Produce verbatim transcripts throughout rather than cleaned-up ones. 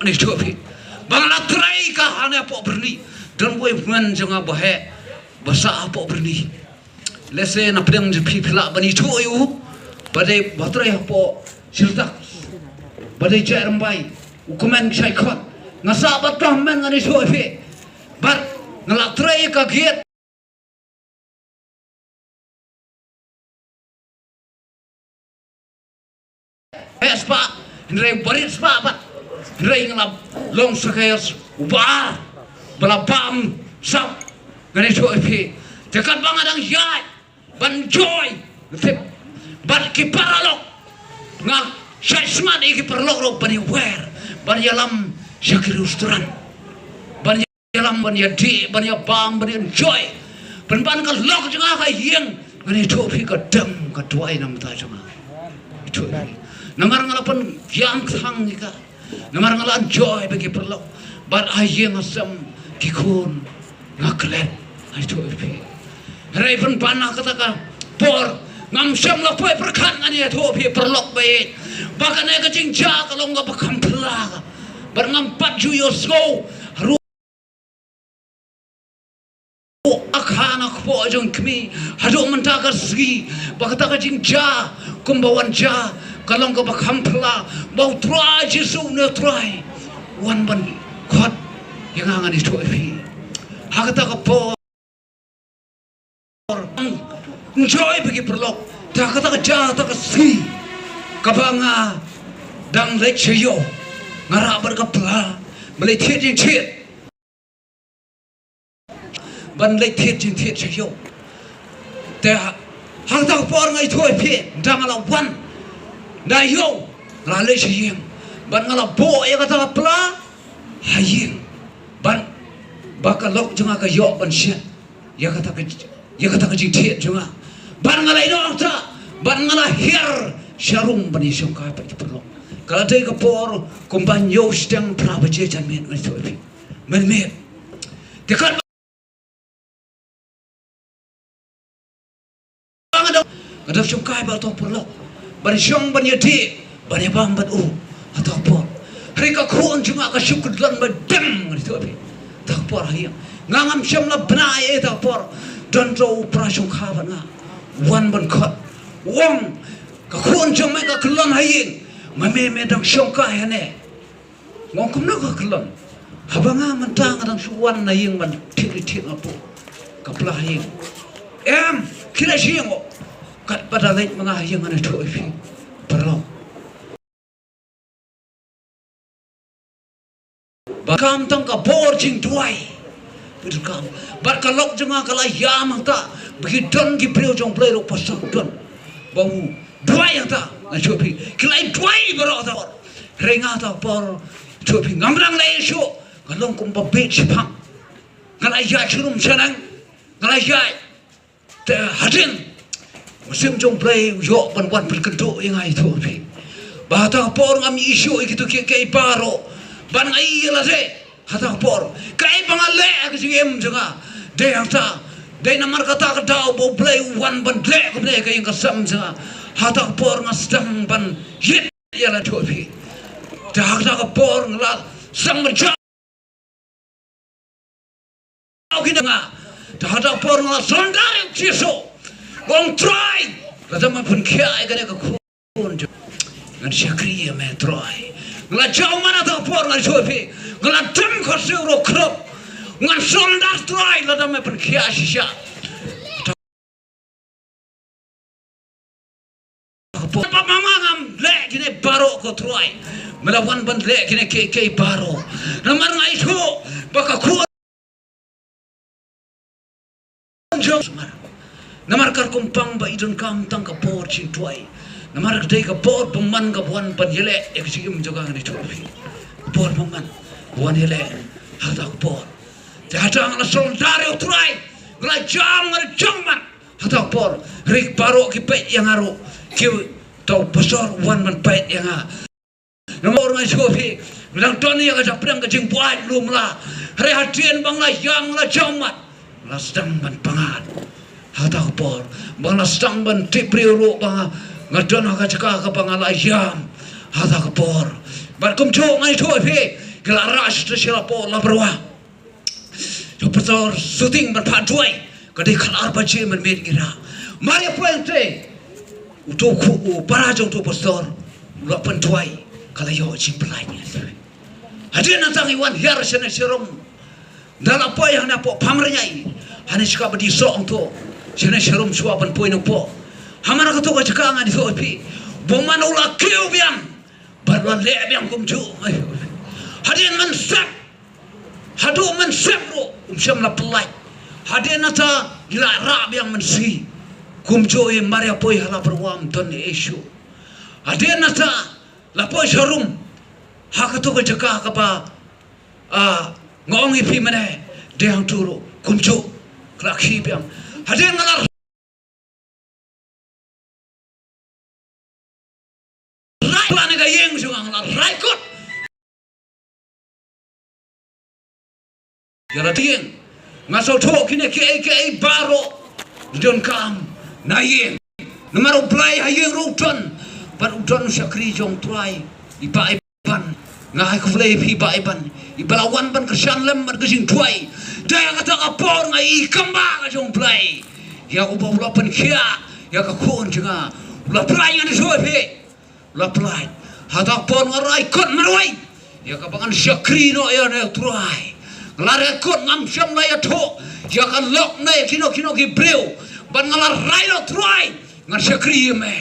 Ngi ïathuh phi. Ba nga la trei ka hangne hapoh Byrni. Don uwei u hynmen jong nga ba heh, ba sah hapoh Byrni. Lehse na pdeng jong phi phi lah ban ïathuh ïa u. Ba dei ba trei hapoh Shirtak. Ba dei Jaïaw Rymbai. U kmen shai khot. Nga sah bad uta u hynmen, ngan ïathuh ïa phi. Bad nga la trei ka gate. Heh spah, hynrei barit spah pat. Hynrei nga la long sa ka uba, ba la bam sap, ngan ïathuh ïa phi. Te katba nga dang ïaid ban enjoy, tip. Bad ki paralok, nga shait smat ïa ki paralok ruh ban ïawer, ban ïalam sha ki restaurant. Ban ïalam, ban ïadih, ban ïabam, ban ïa enjoy. Pynban ka lok jong nga ha ïing, ngan ïathuh phi, ka dem ka duwai na ka bynta jong nga. Ïathuh phi. Namar nga la pynïam kthang ïa ka. Namar nga la enjoy bad ki paralok. Bad ha ïing ha sem ki khun nga klet. Ïathuh phi. Hynrei pynban ha kata ka por ngam shym la poi pyrkhat, ngan ïathuh phi paralok ba ïeit, ba kane ka jingjia ka long kaba kham phylla. Bad ngam pat ju ïohsngew ruh ha ka khaw kpoh jong kmie haduh mynta ka sngi, ba kata ka jingjia kumba wan jia ka long kaba kham phylla, ba U Trai Jisu, une U Trai u wan ban khot ïa nga, ngan ïathuh ïa phi. Ha kata ka por, enjoy bad ki paralok. Te ha kata ka jia, kata ka sngi kaba nga dang leit sha ïew, nga rah bad ka pla, ba leit thied jingthied. Ban leit thied jingthied sha ïew. Te ha, ha kata ka por, nga ïathuh ïa phi, mynta nga la wan na ïew, nga la leit sha ïing, bad nga la buh ïa kata ka pla ha ïing. Bad ba ka lok jong nga ka ïoh ban shet ïa kata ka, ïa kata ka jingthied jong nga. Bad nga la ïehnoh ïa kata, bad nga la hiar sharum ban ïashongkai bad ki paralok. Ka la dei ka por kumba hynñiew shiteng phra baje janmiet, ngan ïathuh ïa phi. Mynmiet. Te katba nga dang, nga dang shongkai bad uta u paralok, ban shong ban ïadih, ban ïabam bad u ha kata ka por. Hynrei ka khun jong nga ka shu kyllon ba dem, ngan ïathuh ïa phi, ha kata ka por ha ïing. Nga ngam shym la bna ei ei ha kata ka por. Don uta u para shongkha bad nga, wan ban khot, u ong, ka khun jong me ka kyllon ha ïing, ma me me dang shongkai hangne. Nga ong, kumno ka kyllon? Haba nga mynta nga dang shu wan na ïing ban thied, thied nga buh ka pla ha ïing. Em, khie leit sha ïing. Katba da leit ma nga ha ïing, ngan ïathuh ïa phi paralok, ba donkam tang ka bor jingduwai. Ba donkam. Bad ka lok jong nga ka la ïam hangta, ba ki don ki briew jong U Blei ruh, pastor don, ba u duwai hangta, ngan ïathuh ïa phi. Ki la duwai baroh hangta. Hynrei nga ha kata ka por, ïathuh ïa phi, ngam dang leh shuh, nga long kumba bit shiphang. Nga la ïaid sharum shaneng, nga la ïaid. Te hadien, u Mynsiem jong U Blei u ïoh ban wan pynkynduh ïa nga, ïathuh ïa phi, ba ha kata ka por ngam ïohi shuh ïa kito kiei kiei baroh, ban nga ïohi ïa lade. Ha kata ka por, kaei ba nga leh ha ka jingim jong nga, dei hangta, dei namar kata ka daw ba U Blei u wan ban leh kumne ha ka ïing ka sem jong nga. Ha kata ka por nga sdang ban ïit ïa lade, ïathuh ïa phi. Te ha kata ka por nga la sdang ban jaw kine nga. Te ha kata ka por nga la surrender ïa U Jisu. Ong, Trai, lada me pynkhiah ïa kane ka khun jong, ngan shakri ïa me, Trai. Nga la jaw man ha kata ka por, ngan ïathuh ïa phi, nga la dem khublei ruh khlem. Ngan surrender, Trai, lada me pynkhiah shisha. Papa mama, ngam leh kine baroh ko Trai. Me la wan ban leh kine kiei kiei baroh. Namar nga ïathuh ba ka khun jong, namar ka rukom pang ba i donkam tang ka bor jingduwai. Namar ka dei ka bor bymman kaba wan ban ïaleh ïa ka jingim jong nga, ngan ïathuh ïa phi. Ka bor bymman ba wan ïaleh ha kata ka por. Te hata nga la surrender ïa U Trai, nga la jam, nga la jam man. Ha kata ka por, hynrei baroh ki peit ïa nga ruh, ki, uta u pastor u wan ban peit ïa nga. Namar nga ïathuh ïa phi, nga dang don ïa ka japdeng ka jingbuaid lum la. Hynrei hadien ba nga la ïam, nga la jaw mat, nga la sdang ban pyngngad. Ha kata ka por, ba nga la sdang ban tip briew ruh ba nga, nga don ha ka jaka kaba nga la ïam. Ha kata ka por, bad kumjuh nga ïathuh ïa phi, Ki la rah sha sha la pdeng la byrwa. Ïa pastor shooting ban phah duwai. Ka dei khatar baje mynmiet ngi rah. Mar ïa poi hangtei. Uto u para jong uto u pastor u la pynduwai. Ka la ïoh jingpyllait. Hadien nangta ngi wan hiar shane sharum. Da la poi hane hapoh Pamrynjai. Hane shaka ba dei soh hangto. Shane sharum shuwa ban poi nangpoh. Hamar kato ka jaka ngan ïathuh ïa phi. Bun man u la kiew biang. Bad u la leh biang kumjuh. Hadien mynsiem. Haduh mynsiem ruh um shym la pyllait. Hadien nangta ngi la rah biang mynsiem. Kumjuh ïa mar ïa poi ha la byrwa ym don issue. Hadien nangta la poi sharum. Ha kato ka jaka kaba, ah, nga ong ïa phi mynne. Dei hangto ruh kumjuh. Ka la khie biang. Hadien nga la rai, la ne ka ïing jong nga la rai kot. Ïa la ïing. Nga sngewthuh kine kiei kiei baroh. Donkam na ïing. Namar U Blei ha ïing ruh u don. Bad u don u shakri jong U Trai. I Bah Iban. Nga ai khublei ïa phi Bah Iban. I ba la wan ban kyrshan lem bad ka jingduwai. Te ïa kata ka por nga i kam ba ka jong U Blei. Ïa uba u la pynkhiah ïa ka khun jong nga. U la pyllait, ngan ïathuh ïa phi. U la pyllait. Hata ka por nga rai kot marwei. Ïa kaba ngan shakri noh ïa une U Trai. Nga la rai kot, ngam shym la ïathuh ïa ka lok ne kino kino ki briew. Bad nga la rai noh, Trai. Ngan shakri ïa me.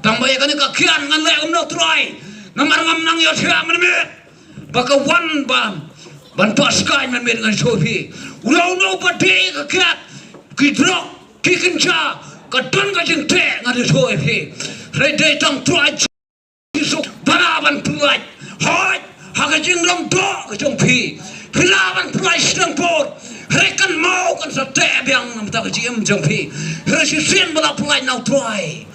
Tang ba ïa kane ka kiad ngan leh kumno Trai. Namar ngam nang ïohthiah mynmiet. Ba ka wan ban, ban pynskhem mynmiet, ngan ïathuh ïa phi. Uno uno uba dei ka kiad, ki drok, ki kynja, ka don ka jingteh, ngan ïathuh ïa phi. Hynrei dei tang Trai Jisu ba lah ban pyllait. Hooid, ha ka jinglong doh ka jong phi, phi lah ban pyllait shiteng bor. Hynrei kan mau, kan sa teh biang na ka bynta ka jingim jong phi. Hynrei shisien ba la pyllait na U Trai,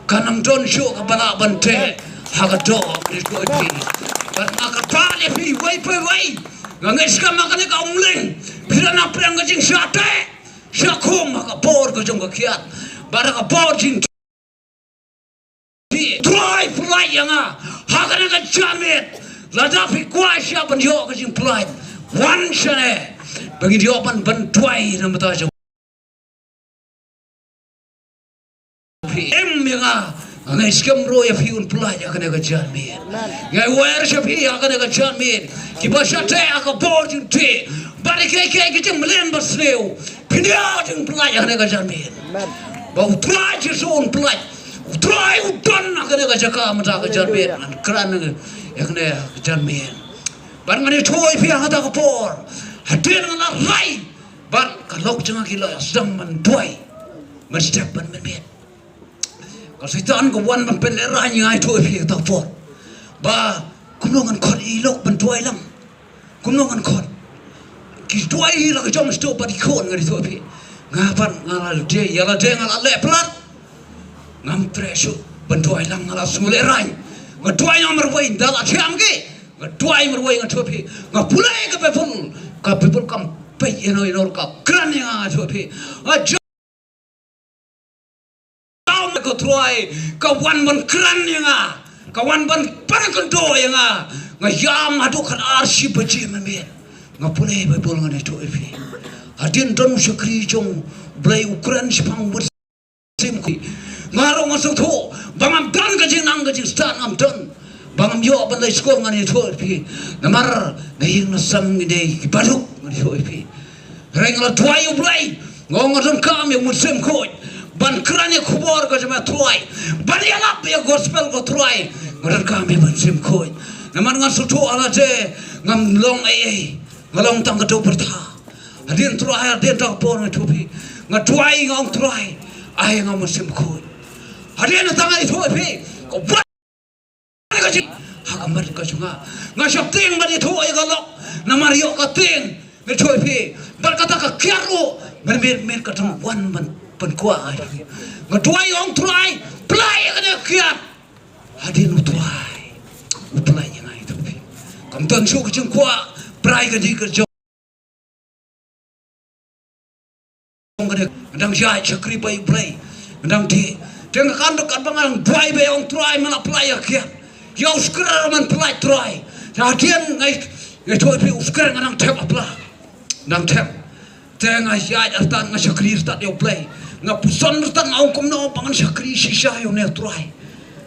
kan ym don shuh kaba lah ban teh ha ka doh ka jong phi. Bad nga kyrpad ïa phi uwei pa uwei. Nga ngeit skhem ha kane ka umling phi la nang pdiang ka jingshah teh, shah khum ha ka bor ka jong ka kiad. Bad ha ka bor jing Phi, Trai pyllait ïa nga ha kane ka janmiet. Lada phi kwah shah ban ïoh ka jingpyllait, wan shane ba ngin ïoh ban, ban duwai na ka bynta jong phi. Im ïa nga, nga ngeit skhem ruh ïa phi un pyllait ha kane ka janmiet. Nga wer sha phi ha kane ka janmiet. Kiba shah teh ha ka bor jingteh bad kiei kiei ki jingmlien basniew, phin ïoh jingpyllait ha kane ka janmiet. Ba U Trai Jisu un pyllait. U Trai u don ha kane ka jaka mynta ka janmiet. Ngan kren ïa kane ka janmiet. Bad ngan ïathuh ïa phi ha kata ka por. Hadien nga la rai bad ka lok jong nga ki la sdang ban duwai. Mynstep ban mynmiet. Ka Soitan ka wan ban pynlehraiñ, nga ïathuh ïa phi ha kata ka por. Ba kumno ngan khot ïa i lok ban duwai lang. Kumno ngan khot? Ki duwai hi la ka jong sdang bad ki khun, ngan ïathuh ïa phi. Nga pat nga la dei, ïa lade nga la leh palat. Ngam treh shuh ban duwai lang, nga la sngewlehraiñ. Nga duwai nga marwei, ynda la thiam ki. Nga duwai marwei, nga ïathuh ïa phi. Nga pule ka Baibl. Ka Baibl kam peit ïa no ïa no, ka kren ïa nga, nga ïathuh ïa phi. Nga Ka Trai ka wan ban kren ïa nga, ka wan ban pynkynduh ïa nga. Nga ïam haduh khatar shi baje mynmiet. Nga pule Baibl, ngan ïathuh ïa phi. Hadien don u shakri jong U Blei u kren shaphang mynsiem khuid. Nga ruh nga sngewthuh ba ngam don ka jingnang ka jingstad, ngam don. Ba ngam ïoh ban leit skul, ngan ïathuh ïa phi. Namar na ïing na sem ngi dei kiba duk, ngan ïathuh ïa phi. Hynrei nga la duwai ïa U Blei, nga ong nga donkam ïa u Mynsiem Khuid ban kren ïa ka khubor ka jong me Trai, ban ïalap ïa ka gospel ko Trai. Nga donkam ïa u Mynsiem Khuid. Namar nga sngewthuh ha lade ngam long ei ei, nga long tang ka dewbyrtha. Hadien Trai, hadien tang ka por, nga ïathuh ïa phi, nga duwai, nga ong Trai, ai ïa nga u Mynsiem Khuid. Hadien tang nga ïathuh ïa phi, ka wan ka jing ha ka met ka jong nga. Nga sheptieng ban ïathuh ïa ka lok, namar ïoh ka tieng, nga ïathuh ïa phi. Bad kata ka kiad ruh mynmiet mynmiet ka dang wan ban pynkwah ïa phi. Nga duwai, ong Trai, pynlait ïa kane ka kiad. Hadien U Trai u pynlait ïa nga, ïathuh ïa phi. Kam don shuh ka jingkwah, Trai ka dei ka jong Nga dang ïaid shakri bad U Blei. Nga dang dih. Te nga kynduh katba nga dang duwai bad ong Trai, me la pynlait ïa ka kiad. Ïa u skrer me pynlait Trai. Te hadien nga Nga ïathuh ïa phi u Skret nga dang thep ha pla. Dang thep. Te nga ïaid artat, nga shakri artat ïa U Blei. Nga puson artat, nga ong kumno ba ngan shakri shisha ïa une u Trai.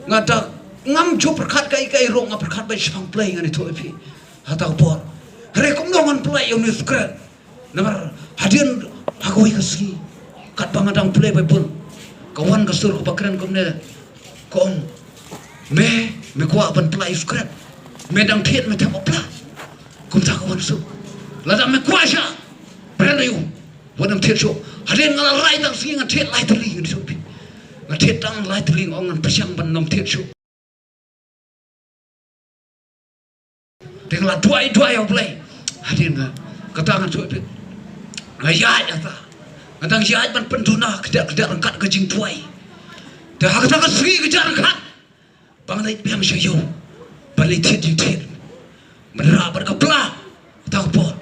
Nga da ngam ju pyrkhat kaei kaei ruh, nga pyrkhat beit shaphang Blei, ngan ïathuh ïa phi. Ha kata ka por, hynrei kumno ngan pynlait ïa une u Skret? Namar hadien ha kawei ka sngi, katba nga dang pule Baibl, ka wan ka sur kaba kren kumne. Ka ong, me, me kwah ban pynlait ïa u Skret? Me dang thied, me thep ha pla. Kumta ka wan sur. Lada me kwah sha, pynlait ïa u. Wat nym thied shuh. Hadien nga la rai tang sngi, nga thied lai tylli, nga thied shuh phi. Nga thied tang lai tylli, nga ong ngan pyrshang ban nym thied shuh. Te nga la duwai, duwai ïa U Blei. Hadien nga, kata ngan shu phi. Nga ïaid kata. Nga dang ïaid ban pynduna kdar kdar ryngkat ka jingduwai. Te ha kata ka sngi kdar ryngkat, ba nga leit biang sha ïew ban leit thied jingthied. Mynta bad ka pla, kata ka por.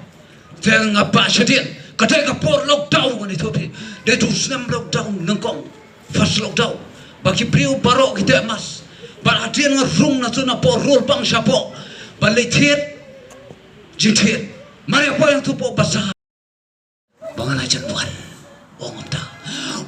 Te nga bah shadien, ka dei ka por lockdown, ngan ïathuh phi. Dei tu snem lockdown nyngkong. First lockdown. Ba ki briew baroh ki teh mask. Bad hadien nga rung na tu na poh rul pang shapoh. Ba leit thied jingthied. Mar ïa poi hangtu poh basa. Ba nga la jan wan. Ong kumta.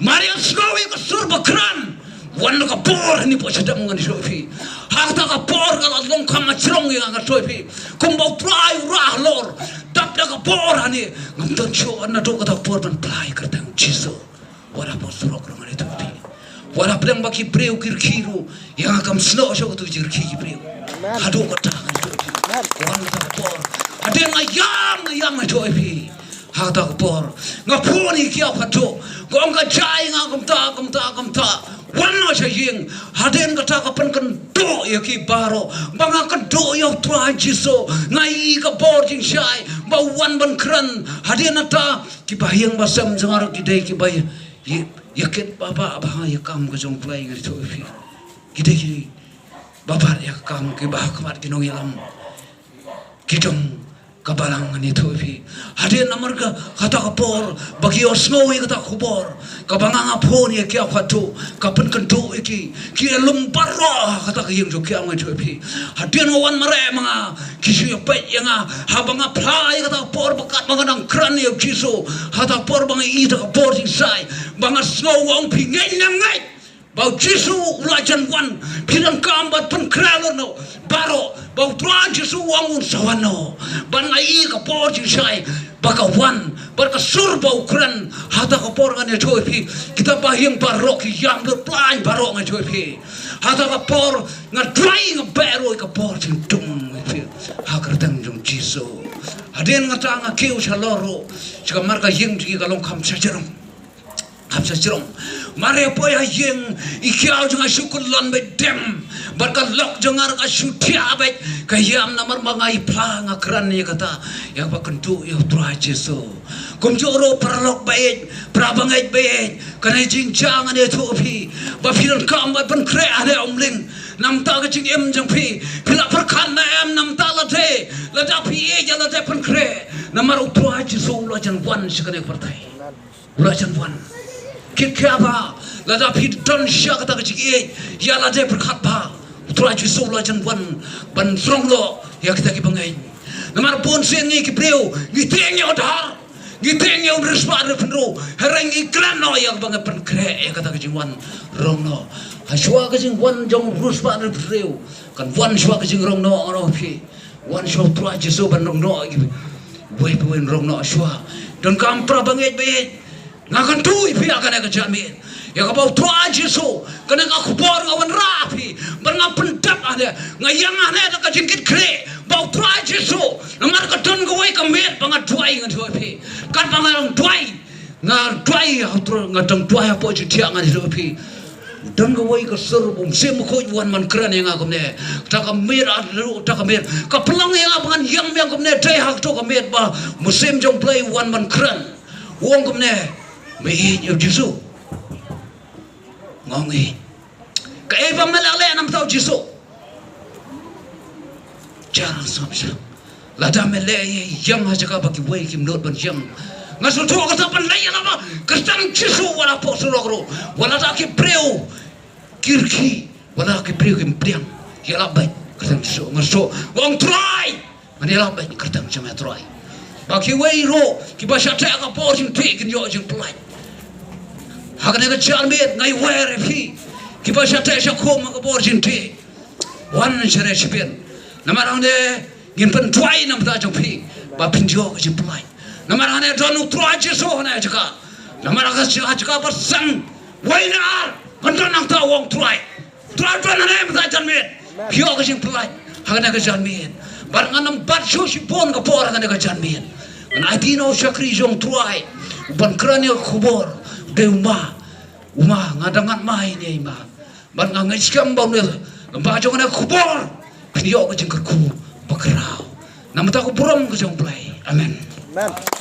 Mar ïa sngew ïa ka sur ba kren. Wan na ka por hangne poh shadem, ngan ïathuh phi. Ha kata ka por ka la long kham jrong ïa nga, ngan ïathuh phi. Kumba U Trai u rah halor. Dap da ka por hangne. Ngam don shuh naduh kata ka por ban pynlait ïa ka kyrteng Jisu. Wat ha poh surok ruh, ngan ïathuh phi. Wat ha pdeng ba ki briew ki rkhie ruh, ïa nga kam snoh shuh katu ka jingrkhie ki briew. Haduh katta, ngan ïathuh phi. Wan kata ka por. Hadien nga ïam, nga ïam, ngan ïathuh phi. Ha kata ka por nga phone ïa ki ïa phatduh. Nga ong ka jia ïa nga kumta, kumta, kumta. Wan noh sha ïing. Hadien kata ka pynkynduh ïa ki baroh ba nga kynduh ïa U Trai Jisu. Nga ïohi ka bor jingshai ba u wan ban kren. Hadien kata, kiba ïeng ba sem jong nga ruh ki dei kiba ïa, ïa, ïa kit ba, ba, ba ha ïa kam ka jong U Blei, ngan ïathuh ïa phi. Ki dei kiba bat ïa ka kam, kiba ha khmat ki nongïalam ki jong ka balang, ngan ïathuh ïa phi. Hadien namar ka, kata ka por ba ki ïohsngew ïa kata ka khubor kaba nga, nga phone ïa ki ïa phatduh, ka pynkynduh ïa ki. Ki ïalum baroh ha kata ka ïing jong ki, ngan ïathuh ïa phi. Hadien nga wan mareh ma nga, ki shu ïa peit ïa nga haba nga phla ïa kata ka por ba katba nga dang kren ïa U Jisu. Ha kata ka por ba nga ïohi kata ka bor jingshai, ba nga sngew, nga ong phi, ngeit ne em ngeit ba U Jisu u la jan wan. Phi donkam ban pynkhreh noh baroh ba U Trai Jisu u ong un sa wan noh. Bad nga ïohi ka bor jingshai ba ka wan, bad ka sur ba u kren. Ha kata ka por ngan ïathuh ïa phi, kita ba ïeng baroh ki ïam lut plain baroh, ngan ïathuh ïa phi. Ha kata ka por nga duwai, nga beh ruh ïa ka bor jingdum ïa phi ha ka kyrteng jong U Jisu. Hadien kata nga kiew shalor ruh, sha ka mar ka ïing jong ngi ka long kham sha jrong. Kham sha jrong. Mar ïa poi ha ïing, i kiaw jong nga shu kyllon beit dem. Bad ka lok jong nga ruh ka shu thiah beit. Ka ïam namar ba nga ïa phla, nga kren ïa kata, ïa kaba kynduh ïa U Trai Jisu. Kumjuh ruh paralok ba ïeit, para bangeit ba ïeit, kane ka jingjia ngan ïathuh ïa phi ba phi donkam ban pynkhreh hangne ha Umling. Namar ka jingim jong phi, phi la pyrkhat ne em namar lade, lada phi ïeit ïa lade pynkhreh? Namar U Trai Jisu u la jan wan sha kane ka pyrthei. U la jan wan. Kit khia ba lada phi don sha kata ka jingïeit ïa lade, pyrkhat ba U Trai Jisu u la jan wan ban rong noh ïa kita ki bangeit. Namar bun sien ngi ki briew ngi tieng ïa u dhar, ngi tieng ïa u riewspah riewpynriew, hynrei ngi klet noh ïa kaba ngi pynkhreh ïa kata ka jingwan rong noh. Ha shuwa ka jingwan jong u riewspah riewpynriew kan wan shuwa ka jingrong noh, ngan ong ïa phi. Wan shuwa U Trai Jisu ban rong noh ïa kiwei pa kiwei, rong noh shuwa. Donkam para bangeit ba ïeit, nga kyntu ïa phi ha kane ka janmiet, ïa kaba U Trai Jisu, kane ka khubor nga wanrah ha phi, bad nga pyndep hangne, nga ïeng hangne da ka jingkitkhlieh ba U Trai Jisu, namar ka don kawei ka miet ba nga duwai, ngan ïathuh ïa phi. Katba nga dang duwai, nga duwai ha U Trai, nga dang duwai hapoh jingthiah, ngan ïathuh ïa phi. Don kawei ka sur ba u Mynsiem Bakhuid u wan ban kren ïa nga kumne. Kata ka miet, ah, kata ka miet ka pynlong ïa nga ba ngan ïeng biang kumne, dei ha kato ka miet ba u Mynsiem jong U Blei u wan ban kren. U ong kumne, me ïeit ïa U Jisu? Nga ong ïeit. Kaei ba me lah leh namar U Jisu? Jar sngap sha. Lada me leh ïa, ïeng ha jaka ba kiwei kim nud ban ïeng. Nga sngewthuh kata ban leh ïa lade, kyrteng Jisu, wat hapoh surok ruh, wat lada ki briew ki rkhie, wat lada ki briew kim pdiang, ïa lade beit kyrteng Jisu. Nga sngewthuh, nga ong Trai, Ngan ïalap bad kyrteng jong me Trai, ba kiwei ruh kiba shah teh ka por jingteh kin ïoh jingpyllait. Ha kane ka janmiet nga ai wer ïa phi, kiba shah teh shah khum ha ka por jingteh. Wan sha re shipien. Namar hangne ngin pynduwai na ka bynta jong phi, ba phin ïoh ka jingpyllait. Namar hangne don u Trai Jisu hangne ha jaka. Namar ha ka jaka ba seng wei ne ar, ngan don nangta, ong Trai. Trai, Trai, hangne mynta janmiet phi ïoh ka jingpyllait ha kane ka janmiet. Bad ngan ym bat shuh shibun ka por ha kane ka janmiet. Ngan aiti na u shakri jong Trai uban kren ïa ka khubor. Dei u ma, u ma, nga dang ngat mai ne i ma. Bad nga ngeit skhem ba une, lem bad jong kane ka khubor phin ïoh ka jingkyrkhu ba khraw. Na ka bynta ka burom ka jong U Blei. Amen. Amen.